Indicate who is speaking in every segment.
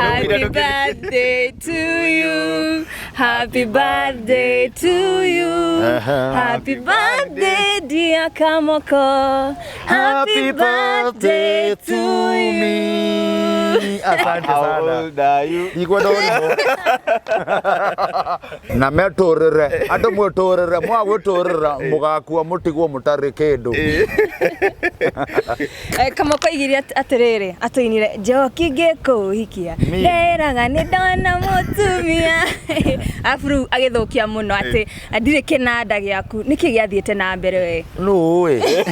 Speaker 1: Happy birthday to you. Happy birthday to you. Happy birthday dear Kamoko. Happy birthday to you.
Speaker 2: Me. Asante
Speaker 3: How
Speaker 2: sana.
Speaker 3: old are you?
Speaker 2: Ndikwenda ũrimũ. Na metũrĩre andũ mwĩtũrĩre mwagwĩtũrĩra mũgakua mũtigwo mũtarĩ kĩndũ.
Speaker 1: Kamoko aigire atĩrĩrĩ, atũinire njoki ngĩkũhikia
Speaker 2: Me.
Speaker 1: nderaga nĩ ndona mũtumia, arabu rĩu agĩthũkia mũno atĩ ndirĩ kĩnanda gĩaku. Nĩkĩ gĩathiĩte na mbere we?
Speaker 2: Nũĩ.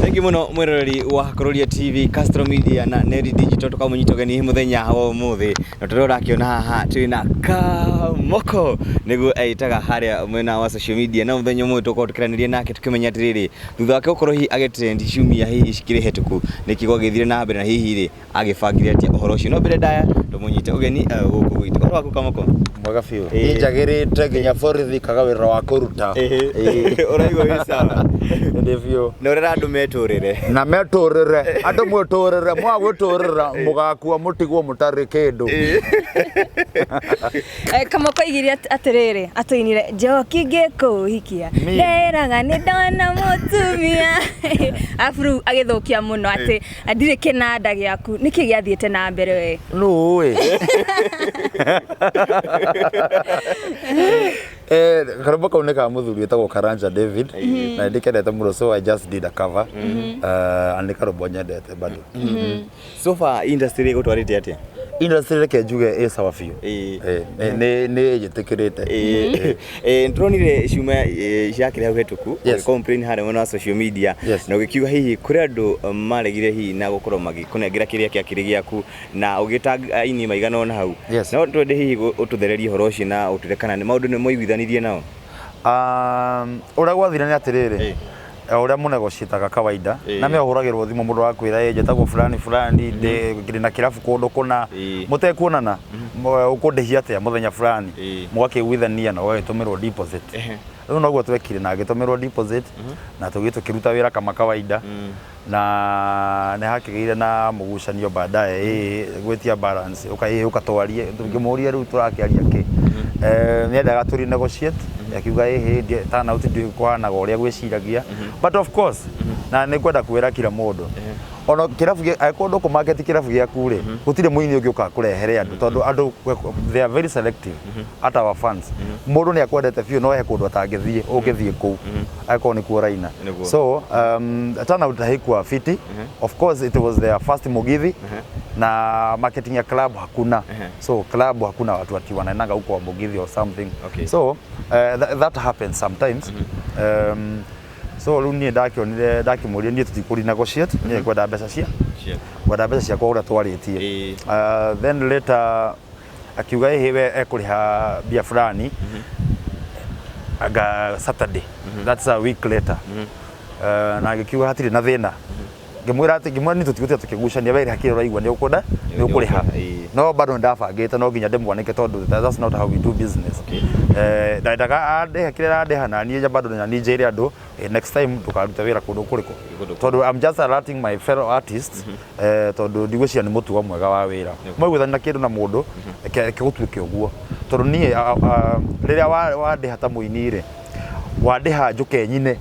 Speaker 3: Thank you muno mwiroreri wa Kururia TV, Castro Media na Neri Digital, tukamunyita ũgeni muthenya wa umuthi na tũrĩa ũrakiona haha twĩ na Kamoko nĩguo eitaga harĩa mwena wa social media, na mũthenya ũmwe tũkorwo tũkĩranĩria nake tũkĩmenya atĩrĩrĩ, thutha wake gũkorwo hihi agĩtrend ciumia hihi cikĩrĩ hetũku, nĩkĩ gwagĩthire na mbere na hihi rĩ agĩbangire atĩa ũhoro ũcio. No mbere ndaya tũmũnyite ũgeni gũkũ gwitũ. Ũhoro waku, Kamoko?
Speaker 2: Mwega biũ.
Speaker 3: Ĩĩ.
Speaker 2: Njagĩrĩte nginya borithi kaga wĩra wa kũruta.
Speaker 3: Ũraigua wĩ sawa?
Speaker 2: Ndĩ biũ.
Speaker 3: Na ũrera andũ metũrĩre.
Speaker 2: Na metũrĩre andũ mwĩtũrĩre mwagwĩtũrĩra mũgakua mũtigwo mũtarĩ kĩndũ.
Speaker 1: Kamoko aigire atĩrĩrĩ, atũinire njoki ngĩkũhikia
Speaker 2: Me.
Speaker 1: nderaga nĩ ndona mũtumia, arabu rĩu agĩthũkia mũno atĩ ndirĩ kĩnanda gĩaku. Nĩkĩ gĩathiĩte na mbere we?
Speaker 2: Nũĩ. Karũmbo kau nĩ ka mũthuri wĩtagwo Karanja David na ndĩkendete mũno, so I just did a cover and nĩ karũmbo nyendete bado.
Speaker 3: So far industry ĩgũtwarĩte atĩa?
Speaker 2: Industry reke njuge ĩ sawa biũ. Nĩ njĩtĩkĩrĩte.
Speaker 3: Nĩtũronire ciumia ciakĩrĩ hau hetũku ũgĩ-complain harĩa mwena wa social media na ũgĩkiuga hihi kũrĩ andũ maregire hihi na gũkorwo magĩkũnengera kĩrĩa kĩakĩrĩ gĩaku na ũgĩtag aini maigana ũna hau. No twende hihi ũtũthererie ũhoro ũcio na ũtwĩre kana nĩ maũndũ nĩ mwaiguithanirie nao.
Speaker 2: Ũrĩa gwathire nĩ atĩrĩrĩ, ũrĩa mũnegotiataga kawaida na me ũhũragĩrwo thimũ mũndũ wakwĩra ĩ njĩtagwo fulani fulani, ndĩ na kĩrabu kũndũ kũna, mũtekuonana, ũkũndĩhia atĩa mũthenya fulani, mũgakĩiguithania na ũgagĩtũmĩrwo deposit. Rĩu noguo twekire na agĩtũmĩrwo deposit na tũgĩ tũkĩruta wĩra kama kawaida, na nĩ hakĩgĩire na mũgucanio baadaye ĩ gwĩtia balance ũka ĩ ũkatwarie. Ngĩmũria rĩu tũrakĩaria kĩ, nĩendaga tũ renegotiate, akiuga ĩhĩ turnout ndĩkũhanaga ũrĩa gwĩciragia. But of course na nĩ ngwenda kwĩra kila mũndũ ona kĩrabu angĩkorwo ndũkũ market kĩrabu gĩaku rĩ, gũtirĩ mũini ũngĩ ũkaga kũrehere andũ tondũ andũ they are very selective at our fans. Mũndũ nĩ akwendete biũ no he kũndũ atangĩthiĩ ũngĩthiĩ kũu angĩkorwo nĩkuo ũraina. So turnout haikuwa fiti. Of course it was their first mugithi na marketing ya club hakuna. So club hakuna watu ati wanaendaga huko wa mugithi or something. So that happens sometimes. So rĩu niĩ ndakĩonire ndakĩmũria niĩ tũtikũ negotiate, niĩ ngwenda mbeca cia ngwenda mbeca ciakwa ũrĩa twarĩtie. Then later akiuga ĩhĩ we ekũrĩha mbia fulani anga Saturday, that's a week later. Na agĩkiuga hatirĩ na thĩna. Ngĩmwĩra atĩ ngĩmwĩra nĩ tũtigũtinda tũkĩgucania, we rĩha kĩrĩa ũraigua nĩ ũkwenda nĩ ũkũrĩha. No bado nĩndabangĩte no nginya ndĩmwanĩke tondũ that's not how we do business. Ndendaga andĩhe kĩrĩa arandĩha na niĩ bado na niĩ njĩre andũ next time ndũkarute wĩra kũndũ kũrĩkũ tondũ I'm just alerting my fellow artists, tondũ ndigwĩciria nĩ mũtugo mwega wa wĩra mwaiguithania na kĩndũ na mũndũ reke gũtuĩke ũguo, tondũ niĩ rĩrĩa wandĩha ta mũini rĩ, wandĩha njũke nyine,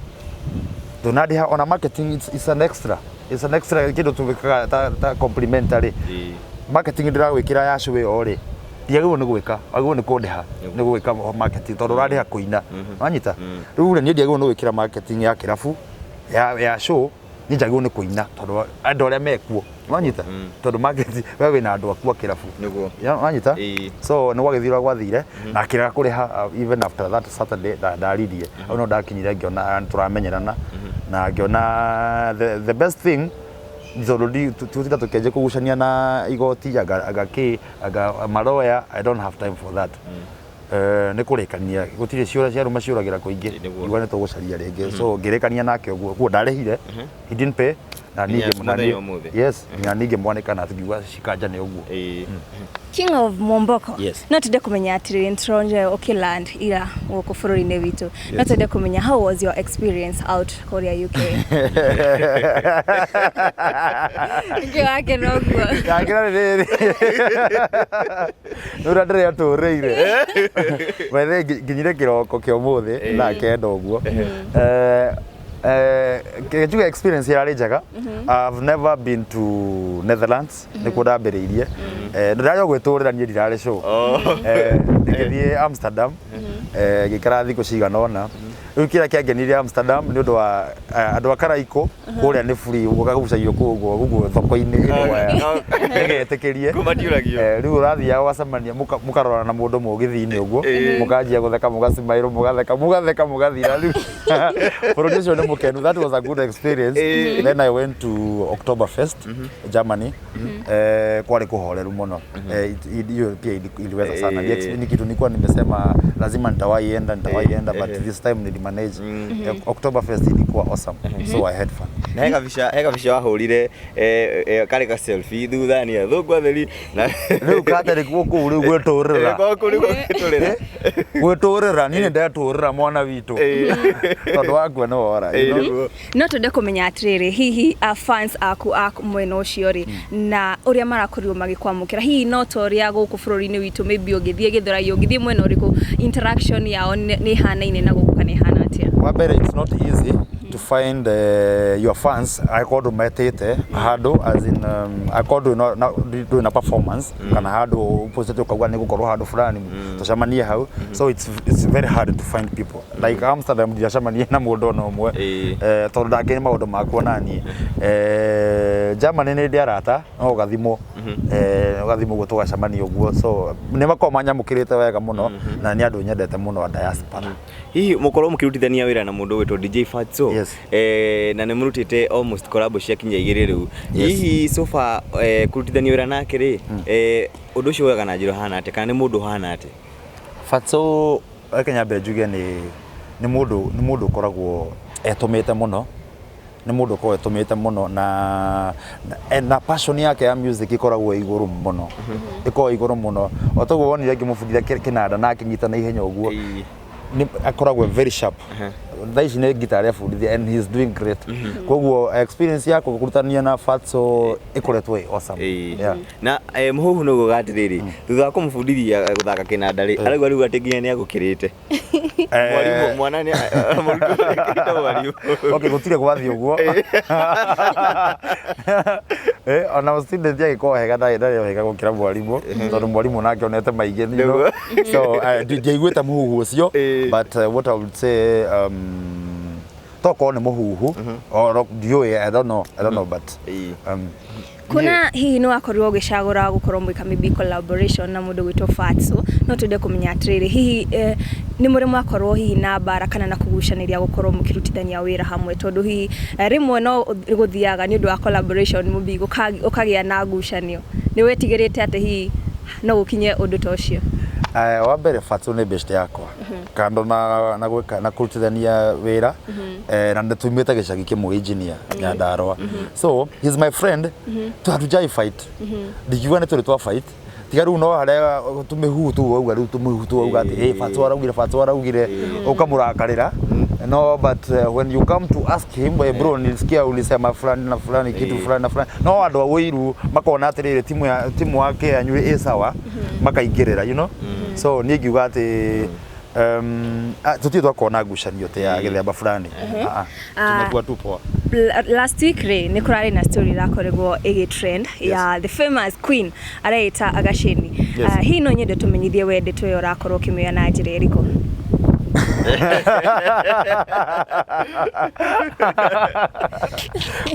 Speaker 2: ndũnandĩha ona marketing. It's an extra kĩndũ tũgĩkaga ta complimentary. Marketing ndĩragwĩkĩra ya show ĩyo rĩ, ndiagĩrĩirwo nĩ gwĩka, wagĩrĩirwo nĩ kũndĩha nĩ gwĩka marketing tondũ ũrandĩha kũina, wanyita? Rĩu rĩ, niĩ ndiagĩrĩirwo nĩ gwĩkĩra marketing ya kĩrabu ya show, niĩ njagĩrĩirwo nĩ kũina tondũ andũ arĩa mekuo, wanyita? Tondũ market we wĩna andũ aku a kĩrabu. Wanyita? So nĩ gwagĩthire ũrĩa gwathire na akĩrega kũrĩha even after that Saturday ndaririe hau no ndakinyire ngĩona tũramenyerana na ngĩona the best thing tondũ tũtinda tũkĩanjia kũgucania na igoti anga kĩ anga maroya. I don't have time for that. Nĩ kũrĩkania gũtirĩ ciũra ciarũma ciũragĩra kũingĩ. Iuga nĩ tũgũcaria rĩngĩ, so ngĩrĩkania nake ũguo kuo ndarĩhire, he didn't pay. Na
Speaker 3: Nginya
Speaker 2: niĩ na
Speaker 3: mũthenya
Speaker 2: niĩ-
Speaker 3: ũmũthĩ.
Speaker 2: Yes, na niĩ ngĩmwanĩka na ngiuga cikanja nĩ ũguo.
Speaker 1: King of Mwomboko.
Speaker 2: Yes.
Speaker 1: No twende kũmenya atĩrĩrĩ, nĩtũronire ũkĩland ira gũkũ bũrũri-inĩ witũ. No twende kũmenya how was your experience out kũrĩa UK? Nĩkĩ wakena ũguo?
Speaker 2: Ndakĩra rĩrĩ nĩ ũrĩa ndĩretũrĩire bethe nginyire kĩroko kĩa ũmũthĩ thaa 9 ũguo. Njuge experience yarĩ njega. I've never been to Netherlands, nĩkuo ndambĩrĩirie. Ndĩrarĩ o gwĩtũrĩra niĩ, ndirarĩ show. Ngĩthiĩ Amsterdam, ngĩikara thikũ cigana ũna. Rĩu kĩrĩa kĩangenirie Amsterdam nĩ ũndũ wa andũ a Karaikũ kũrĩa nĩ free, ũkagucagio kũu ũguo ũguo thoko-inĩ ĩno ndĩgetĩkĩrie.
Speaker 3: Kũu matiũragio.
Speaker 2: Rĩu ũrathiaga ũgacemania mũkarorana na mũndũ mũgĩthi-inĩ ũguo, mũkanjia gũtheka, mũgacimaĩrwo, mũgatheka, mũgatheka, mũgathira. Rĩu bũrũri ũcio nĩ mũkenu. That was a good experience. Then I went to Oktoberfest Germany. Kwarĩ kũhoreru mũno. Hiyo pia iliweza sana. Ni kitu nilikuwa nimesema lazima nitawahi enda, nitawahi enda, but this time nilimanage. Oktoberfest ilikuwa awesome, so I had fun.
Speaker 3: Na he kabica wahũrire karĩ ka selfie thutha nĩ athũngũ atheri na
Speaker 2: Rĩu katarĩ kuo kũu rĩu gwĩtũrĩra.
Speaker 3: Kũu nĩkuo gwĩtũrĩra.
Speaker 2: Gwĩtũrĩra niĩ nĩ ndetũrĩra mwana witũ tondũ wakua nĩ wora, you know?
Speaker 3: Nĩguo.
Speaker 1: No twende kũmenya atĩrĩrĩ, hihi fans aku a mwena ũcio rĩ, na ũrĩa marakorirwo magĩkwamũkĩra, hihi no ta ũrĩa gũkũ bũrũri-inĩ witũ, maybe ũngĩthiĩ Gĩthũrai, ũngĩthiĩ mwena ũrĩkũ, interaction yao nĩ ĩhanaine na gũkũ kana ĩhana atĩa?
Speaker 2: Wa mbere, it's not easy to find your fans angĩkorwo ndũmetĩte handũ, as in angĩkorwo ndũrĩ na performance kana handũ ũpostĩte ũkauga nĩ gũkorwo handũ fulani tũcemanie hau. So it's very hard to find people. Like Amsterdam ndiacemanie na mũndũ ona ũmwe, tondũ ndangĩ maũndũ makuo naniĩ. Germany nĩ ndĩ arata no ũgathimwo, ũgathimwo ũguo tũgacemania ũguo, so nĩ makoragwo manyamũkĩrĩte wega mũno na nĩ andũ nyendete mũno a diaspora.
Speaker 3: Hihi mũkorwo mũkĩrutithania wĩra na mũndũ wĩtwo DJ Fatso,
Speaker 2: Yes.
Speaker 3: na nĩ mũrutĩte almost collab cia kinya igĩrĩ rĩu,
Speaker 2: Yes.
Speaker 3: hihi so far kũrutithania wĩra nake rĩ, ũndũ ũcio woyaga na njĩra ũhana atĩa kana nĩ mũndũ ũhana atĩa?
Speaker 2: Fatso, reke nyambe njuge nĩ mũndũ ũkoragwo etũmĩte mũno, nĩ mũndũ ũkoragwo etũmĩte mũno na passion yake ya music ĩkoragwo ĩ igũrũ mũno, ĩkoragwo ĩ igũrũ mũno. O toguo wonire ngĩmũbundithia kĩnanda na akĩnyita na ihenya ũguo, nĩ akoragwo very sharp. Thaa ici nĩ guitar arebundithia and he is doing great. Koguo experience yakwa kũrutania na Fatso ĩkoretwo ĩ awesome. Yeah.
Speaker 3: Na mũhuhu nĩ ugaga atĩrĩrĩ, thutha wa kũmũbundithia gũthaka kĩnanda rĩ, arauga rĩu atĩ nginya nĩ agũkĩrĩte mwarimũ, mwana nĩ mũrutwo nĩ akĩrĩte mwarimũ.
Speaker 2: Okay, gũtirĩ gwathiĩ ũguo. Ona student agĩkorwo hega ndarĩ hega gũkĩra mwarimũ tondũ mwarimũ nake onete maingĩ. So ndiaiguĩte mũhuhu ũcio, but what I would say, tokorwo nĩ mũhuhu or ndiũĩ, I don't know, I don't know, but
Speaker 1: Kuna hihi nĩ wakorirwo ũgĩcagũra gũkorwo mwĩka maybe collaboration na mũndũ gwĩtwo Fatso, no twende kũmenya atĩrĩrĩ, hihi nĩ mũrĩ mwakorwo hihi na mbara kana na kũgucanĩria gũkorwo mũkĩrutithania wĩra hamwe, tondũ hihi rĩmwe no gũthiaga nĩ ũndũ wa collaboration maybe gũkagĩa na ngucanio, nĩ wetigĩrĩte atĩ hihi no gũkinye ũndũ ta ũcio?
Speaker 2: Wa mbere, Fatso nĩ best yakwa kando na gwĩka na kũrutithania wĩra, na nĩ tumĩte gĩcagi kĩmwe, engineer Nyandarua, so he's my friend. Tu hatujai fight, ndingiuga nĩ tũrĩ twa fight, tiga rĩu no harĩa tũmĩhuhu tũu wauga, rĩu tũmĩhuhu tũu wauga atĩ hey, Fatso araugire, Fatso araugire, ũkamũrakarĩra. No, but when you come to ask him, "Hey, bro, nilisikia ulisema fulani na fulani kitu fulani na fulani," no andũ a ũiru makona atĩrĩrĩ timu ya timu wake yanyu ĩ sawa, makaingĩrĩra. So niĩ ngiuga atĩ tũtirĩ twakona ngucanio ta ya gĩthemba fulani. Ah, ah, tumekuwa tu poa.
Speaker 1: Last week rĩ, nĩ kũrarĩ na story ĩrakorirwo ĩgĩ trend ya the famous queen areĩta Agasheni. Hihi no nyende tũmenyithie we ndeto ĩyo ũrakorwo ũkĩmĩoya na njĩra ĩrĩkũ?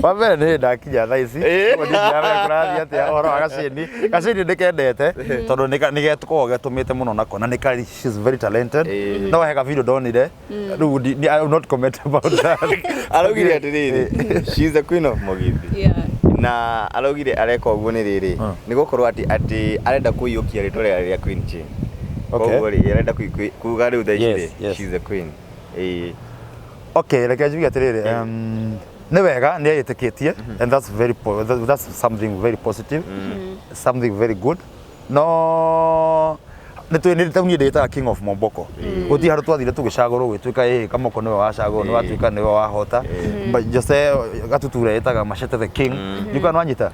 Speaker 2: Wa mbere nĩ ndakinya thaa ici. Ũguo ndingĩramenya kũrathiĩ atĩa ũhoro wa Gacini. Gacini ndĩkendete tondũ nĩ gekoragwo getũmĩte mũno nako na nĩ kari, she's very talented. No hega video ndonire rĩu I will not comment about that.
Speaker 3: Araugire atĩrĩrĩ, she is the queen of Mũgithi, na araugire areka ũguo nĩ rĩrĩ, nĩ gũkorwo atĩ arenda kũiyũkia rĩtwa rĩrĩa rĩa Queen Chain. Koguo rĩ, arenda kuga rĩu thaa ici rĩ, she is the queen.
Speaker 2: Okay, reke njuge atĩrĩrĩ, Nĩ wega nĩ eyĩtĩkĩtie, and that's something very positive, something very good. No nĩ twĩ nĩ niĩ ndĩtaga King of Momboko. Gũtirĩ handũ twathire tũgĩcagũrwo gwĩtuĩka ĩ Kamoko nĩwe wacagũrwo, nĩ watuĩka nĩwe wahota. But Jose Gatutura ĩtaga Machete the King. Nĩkwa nĩwanyita.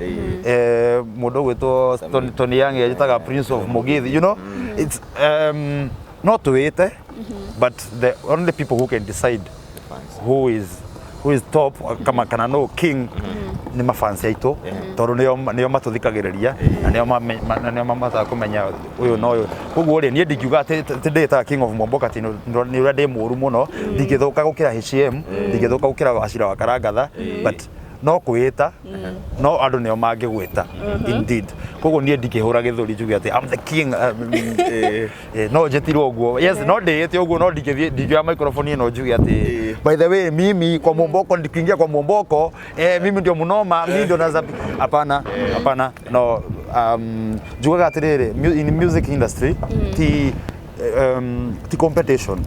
Speaker 2: Mũndũ ũgwĩtwo Tony Young etaga Prince of Mugithi. It's no twĩte, but the only people who can decide who is top kama kana no king nĩ mafans aitũ, tondũ nĩo matũthikagĩrĩria na nĩo na nĩo mamataga kũmenya ũyũ na ũyũ. Koguo rĩ, niĩ ndingiuga atĩ ndĩtaga King of Momboka atĩ nĩ ũrĩa ndĩ mũũru mũno. Ndingĩthũka gũkĩra HM, ndingĩthũka gũkĩra Wacira wa Karangatha, but no kwĩĩta no andũ nĩo mangĩgwĩta indeed. Koguo niĩ ndingĩhũra gĩthũri njuge atĩ I'm the king. No njĩtirwo ũguo, yes, no ndĩĩte ũguo, no ndingĩthiĩ ndingĩoya microphone ĩno njuge atĩ by the way, mimi kwa Mwomboko, nikiingia kwa Mwomboko, mimi ndio mnoma, mimi ndio naza. Hapana, hapana. No njugaga atĩrĩrĩ, in music industry ti competition.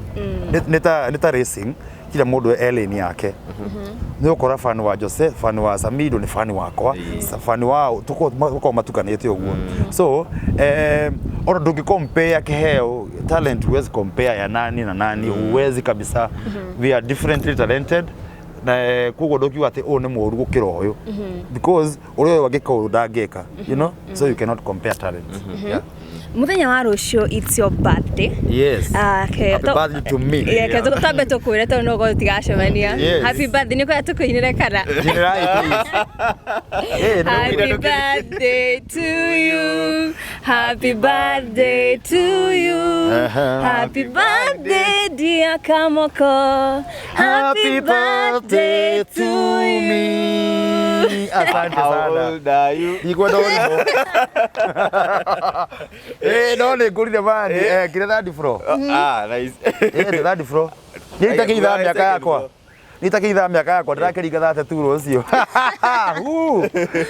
Speaker 2: Nĩ ta racing, kila mũndũ e lane yake. Nĩ ũkora fan wa Jose, fan wa Samido nĩ fan wakwa, fan wa tukorwo matukanĩte ũguo. So ona ndũngĩ compare kĩheo, talent, huwezi compare ya nani na nani, huwezi kabisa. We are differently talented na koguo ndũkiuga atĩ ũyũ nĩ mũũru gũkĩra ũyũ, because ũrĩa ũyũ angĩka ũyũ ndangĩka. So you cannot compare talents, yeah.
Speaker 1: Muthenya wa rũciũ, it's your birthday.
Speaker 2: Yes.
Speaker 1: Ah,
Speaker 2: Happy birthday to me.
Speaker 1: Yeah, ke twambe tũkwĩre tondũ no gũkorwo tũtigacemania.
Speaker 2: Yes.
Speaker 1: Happy birthday, nĩ kwenda tũkũinĩre kana?
Speaker 2: Njinĩrai, please. Eh,
Speaker 1: Happy birthday to you. Happy birthday to you. Happy birthday, dear Kamoko. Happy birthday to you.
Speaker 2: Me. Asante
Speaker 3: How
Speaker 2: sana.
Speaker 3: old are you?
Speaker 2: Ndikwenda ũrimũ. Eh, no nĩ ngũrire mani. Eh, ngire third floor.
Speaker 3: Ah, nice.
Speaker 2: Eh, the third floor. Niĩ itakĩithaa mĩaka yakwa. Niĩ itakĩithaa mĩaka yakwa ndĩrakĩringa 32 rũciũ. Huu.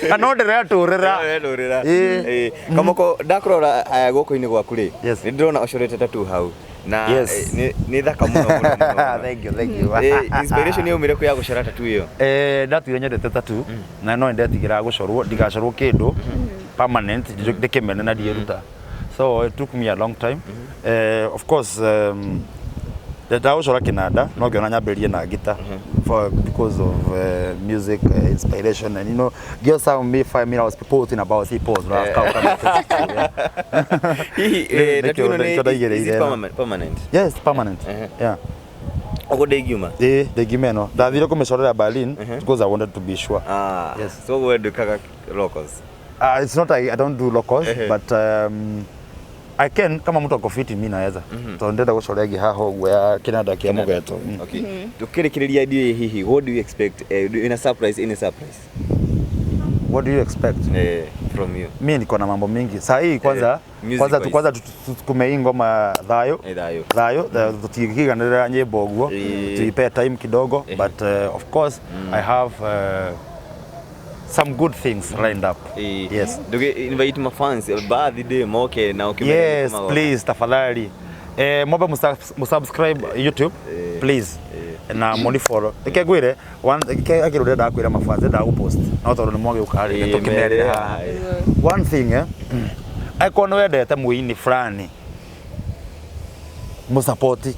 Speaker 2: Na no ndĩretũrĩra.
Speaker 3: Ndĩretũrĩra.
Speaker 2: Ĩĩ.
Speaker 3: Ĩĩ. Kamoko, ndakũrora aya guoko-inĩ gwaku rĩ,
Speaker 2: Yes.
Speaker 3: nĩ ndĩrona ũcorete tattoo hau na
Speaker 2: Yes.
Speaker 3: nĩ thaka mũno mũno mũno mũno.
Speaker 2: Thank you, thank you.
Speaker 3: Inspiration yaumire kũ ya gũcora tattoo ĩyo?
Speaker 2: Ndatuire nyendete tattoo na no ndetigĩraga gũcorwo ndigacorwo kĩndũ permanent ndĩkĩmene na ndiĩruta. So it took me a long time. Of course, ndagũcora kĩnanda no ngĩona nyambĩrĩrie na ngita for because of music inspiration and girls some me 5 minutes I was posting about see pose
Speaker 3: Hihi tattoo ĩno
Speaker 2: nĩkĩo
Speaker 3: nĩ
Speaker 2: ndaigĩrĩire
Speaker 3: is it
Speaker 2: ĩno.
Speaker 3: permanent?
Speaker 2: Yes, permanent. Yeah.
Speaker 3: Ũguo ndĩngiuma?
Speaker 2: Ĩĩ, ndĩngiuma ĩno ndathire kũmĩcorera Berlin because I wanted to be sure.
Speaker 3: Ah,
Speaker 2: Yes.
Speaker 3: so we ndwĩkaga locals?
Speaker 2: It's not I don't do locals, but I can, kama mtu ako fiti, mi naweza. Tondũ ndĩrenda gũcora ĩngĩ haha ũguo ya kĩnanda kĩa mũgeto.
Speaker 3: Okay. Tukĩrĩkĩrĩria ndiũĩ hihi what do you expect, in a surprise, any surprise?
Speaker 2: What do you expect?
Speaker 3: From you.
Speaker 2: Mi niko na mambo mingi saa hii. Kwanza
Speaker 3: Music
Speaker 2: kwanza
Speaker 3: wise.
Speaker 2: Kwanza tusukume hii ngoma thayo.
Speaker 3: Thayo.
Speaker 2: Thayo, tutikiganĩrĩra nyĩmbo ũguo, tuipe time kidogo, but of course I have some good things lined up. Yes.
Speaker 3: Nduge invite my fans birthday moke na ukimenya
Speaker 2: Yes,
Speaker 3: magoka.
Speaker 2: please, tafadhali, mwambe musubscribe YouTube, please, na muni follow. Reke ngwire ke akĩrũ ndĩrenda kwĩra mafans, ndĩrenda gũpost no tondũ nĩ mwagĩũka rĩ, tũkĩmerĩre
Speaker 3: merĩre
Speaker 2: haha.
Speaker 3: haha.
Speaker 2: One thing, angĩkorwo nĩ wendete mũini fulani, mũsapoti.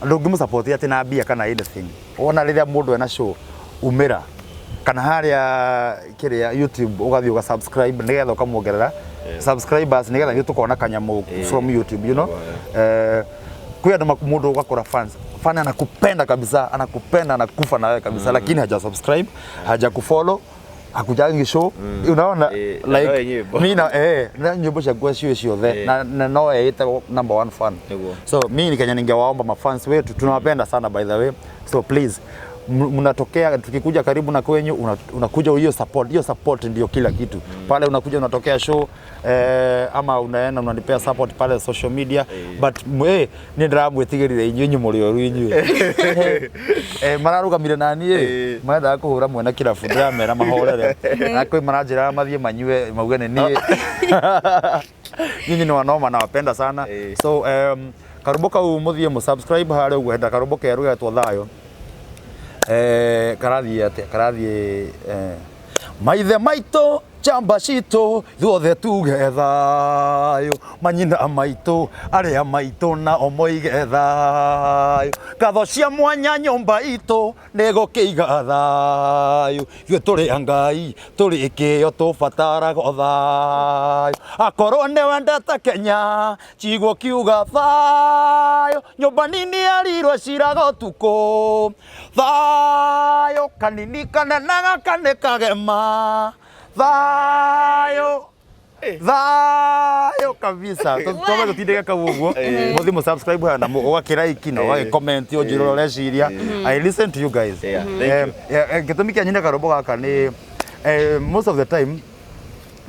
Speaker 2: Ndũngĩmũsapoti atĩ na mbia kana anything, wona rĩrĩa mũndũ ena show umĩra kana harĩa kĩrĩa YouTube ũgathiĩ ũga subscribe nĩgetha ũkamuongerera subscribers nĩgetha ithuĩ tũkona kanyamũ from YouTube. Kwĩ andũ mũndũ ũgakora fans, fan anakupenda kabisa, anakupenda, anakufa na wewe kabisa, lakini haja subscribe, haja kufollow, hakujangi show, unaona?
Speaker 3: Na
Speaker 2: Like
Speaker 3: no nyĩmbo.
Speaker 2: mi na na nyimbo ciakwa ciĩ ciothe na no eite number one fan.
Speaker 3: Nĩguo.
Speaker 2: So mi ni Kenya, ningewaomba mafans wetu, tunawapenda sana by the way, so please, mnatokea tukikuja karibu na kwenyu, unakuja hiyo support, hiyo support ndio kila kitu pale. Unakuja unatokea show, ama unaenda unanipea support pale social media. But nĩ ndĩramwĩtigĩrire inyuĩ, inyuĩ mũrĩ oru inyuĩ, mararugamire nani marendaga kũhũra mwena kĩrabu, ndĩramera mahorere na kwĩ maranjĩraga mathiĩ manyue mauge nĩ niĩ. Nyinyi ni wanoma, nawapenda sana. So karũmbo kau mũthiĩ mũsubscribe harĩa ũguo, henda karũmbo kerũ getwo thayũ. Karathiĩ atĩa? Karathiĩ maithe maitũ njamba citũ ithuothe tuge thayũ, manyina maitũ arĩa maitũ nao moige thayũ, ngatho cia mwanya nyũmba itũ nĩ gũkĩiga thayũ, ithuĩ tũrĩ a Ngai tũrĩ kĩo tũbataraga o thayũ, akorwo nĩ wendete Kenya njigua ũkiuga thayũ, nyũmba nini yerirwo ciraga ũtukũ, thayũ kanini kanene gaka nĩ kagema, thayũ thayũ kabisa. Twambe tũtindĩke kau ũguo, mũthiĩ mũ subscribe haha na ũgakĩ like na ũgagĩ comment ũnjĩre ũrĩa ũreciria. I listen to you guys.
Speaker 3: Yeah, thank you.
Speaker 2: Gĩtũmi kĩa nyine karũmbo gaka nĩ most of the time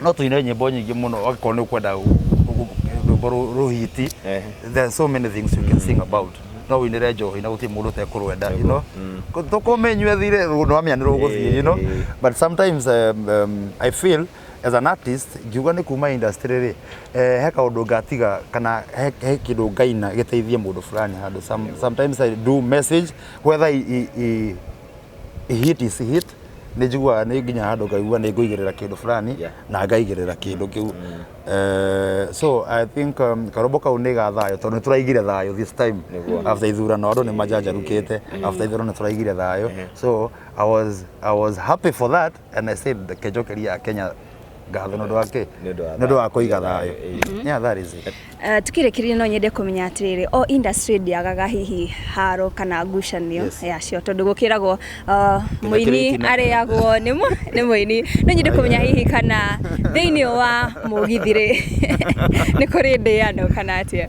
Speaker 2: no tũine nyĩmbo nyingĩ mũno, angĩkorwo nĩ ũkwenda rwĩmbo rũhiti, there are so many things you can sing about. No ũinĩre njohi na gũtirĩ mũndũ ũtekũrwenda, tũkũmĩnyue thire nĩwamenya nĩ rũgũthiĩ. But sometimes I feel as an artist ngiuga nĩ kuma industry rĩ, he kaũndũ ngatiga kana he kĩndũ ngaina gĩteithie mũndũ fulani handũ. Sometimes I do message whether i hit is hit, nĩ njiguaga nĩ nginya handũ ngaigua nĩ ngũigĩrĩra kĩndũ fulani na ngaigĩrĩra kĩndũ kĩu. So I think karũmbo kau nĩ ga thayũ tondũ nĩ tũraigire thayũ this time. After ithurano andũ nĩ majanjarũkĩte, after ithurano nĩ tũraigire thayũ, so I was happy for that and I said reke njokerie Kenya ngatho nĩ ũndũ wa kĩ?
Speaker 3: Nĩ ũndũ wa
Speaker 2: Nĩ ũndũ wa kũiga
Speaker 3: thayũ.
Speaker 2: Thayũ. Yeah, that is it.
Speaker 1: Tukĩrĩkĩrĩria no nyende kũmenya atĩrĩrĩ, o industry ndĩagaga hihi haro kana ngucanio yacio, tondũ gũkĩragwo mũini
Speaker 2: kĩrĩ
Speaker 1: arĩagwo nĩ mũini. No nyende kũmenya hihi kana thĩinĩ wa mũgithi rĩ, nĩ kũrĩ ndĩano kana atĩa?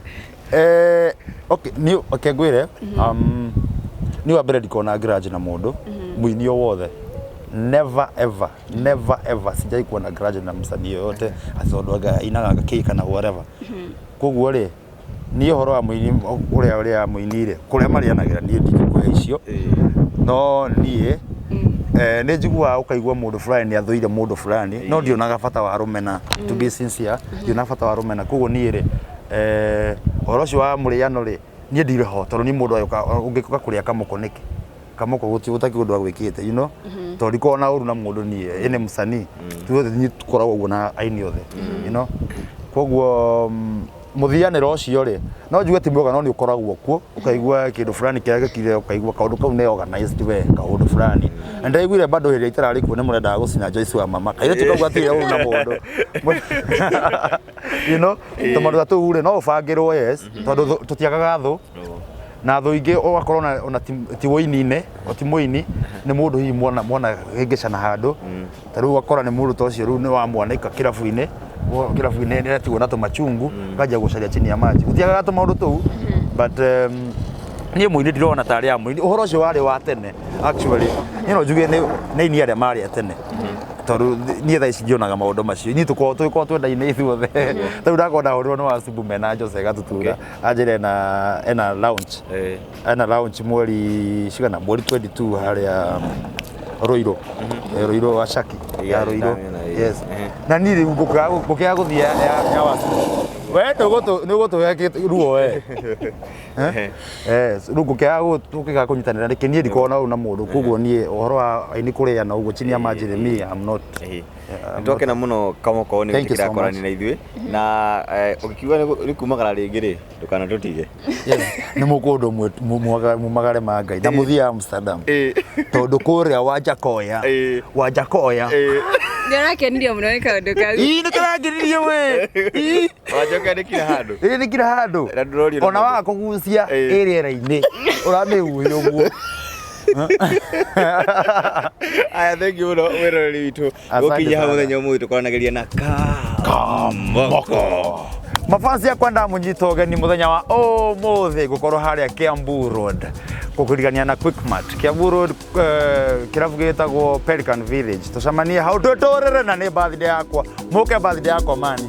Speaker 2: Okay, ni okay ngwĩre, ni wa mbere ndikona grudge na mũndũ mũini o wothe. Never ever, never ever sijai kuwa na grudge na msanii yoyote ati tondũ anga ainaga kĩ kana whatever. Koguo rĩ, niĩ ũhoro wa mũini ũrĩa ũrĩa mũini rĩ, kũrĩa marĩanagĩra, niĩ ndingĩkũhe icio. No niĩ nĩ njiguaga ũkaigua mũndũ fulani nĩ athũire mũndũ fulani, no ndionaga bata wa rũmena. To be sincere, ndionaga bata wa rũmena. Koguo niĩ rĩ, ũhoro ũcio wa mũrĩano rĩ, niĩ ndirĩ ho, tondũ niĩ mũndũ agĩũka ũngĩũka kũrĩa kamũko nĩkĩ? Kamũko gũtirĩ gũtakĩ ũndũ agwĩkĩte, tondũ ndikoragwo na ũru na mũndũ niĩ ĩnĩ mũsanii tuothe niĩ tũkoragwo ũguo na aini othe. Koguo mũthianĩro ũcio rĩ, no njuge ti mwega, no nĩ ũkoragwo kuo, ũkaigua kĩndũ fulani kĩrĩa gĩkire, ũkaigua kaũndũ kau nĩ organized we kaũndũ fulani. Na ndaiguire bado hĩndĩ ĩrĩa itararĩ kuo nĩ mũrendaga gũcina Joyce wa mama kairĩtu kau gatirĩ ũru na mũndũ, tũmaũndũ ta tũu rĩ, no ũbangĩrwo, yes, tondũ tũtiagaga thũ na thũ ingĩ, ũgakorwo ona ti wũini-inĩ, o ti mũini, nĩ mũndũ hihi mwana mwana hĩngĩcana handũ. Ta rĩu ũgakora nĩ mũndũ ta ũcio rĩu nĩ wamwanĩka kĩrabu-inĩ, kĩrabu-inĩ nĩ atigwo na tũmachungu, ũkanjia gũcaria chini ya maji. Gũtiagaga tũmaũndũ tũu, but niĩ mũini ndirona tarĩ a mũini. Ũhoro ũcio warĩ wa tene actually. Niĩ no njuge nĩ aini arĩa marĩ a tene, tondũ niĩ thaa ici ndionaga maũndũ macio. Niĩ tũkoragwo tũgĩkorwo twendaine ithuothe. Ta rĩu ndakorwo ndahũrirwo nĩ Wacubu mena Jose Gatutura, anjĩra ena launch, ena launch mweri cigana, mweri 22 harĩa Ruiru. Ruiru wa Shaki ya Ruiru.
Speaker 3: Ndamĩona, ĩĩ.
Speaker 2: Yes. Na niĩ rĩu ngũkĩaga gũthiĩ ya Wacubu, we nĩ ũgũtũhe ruo we. Rĩu ngũkĩaga kũnyitanĩra nĩkĩ? Niĩ ndikoragwo na ũru na mũndũ. Koguo niĩ ũhoro wa aini kũrĩana ũguo chini ya maji rĩ, me I'm not.
Speaker 3: Nĩ twakena mũno Kamoko nĩ
Speaker 2: Thank you so
Speaker 3: gwĩtĩkĩra kwaranĩria
Speaker 2: much.
Speaker 3: na ithuĩ, na ũgĩkiuga nĩ kumagara rĩngĩ rĩ, ndũkanatũtige.
Speaker 2: Yes, nĩ mũkũndũ mumagare ma Ngai na mũthiĩ Amsterdam, tondũ kũrĩa Wanjakoya, Wanjakoya.
Speaker 1: Ndĩrakenirio mũno nĩ kaũndũ kau.
Speaker 2: Ii, nĩ kĩrangiririe we. Ii.
Speaker 3: Wanjoka nĩ kila handũ.
Speaker 2: Ĩ, nĩ kila handũ.
Speaker 3: Na ndũrorio nĩ
Speaker 2: Ona
Speaker 3: mũndũ.
Speaker 2: waga kũgucia ĩ rĩera-inĩ ũramĩhuhia ũguo.
Speaker 3: Aya, thank you mũno mwĩroreri witũ.
Speaker 2: Asante
Speaker 3: Gũkinya hau
Speaker 2: sana.
Speaker 3: mũthenya ũmũthĩ tũkoranagĩria na Kamoko.
Speaker 2: Mafansi yakwa, ndamunyita ũgeni mũthenya wa ũmũthĩ ngũkorwo harĩa Kiambu Road kũririkania na Quickmart Kiambu Road, kĩrabu gĩtagwo Pelican Village. Tũcemanie hau tũtũrĩre, na nĩ birthday yakwa, mũke birthday yakwa mani.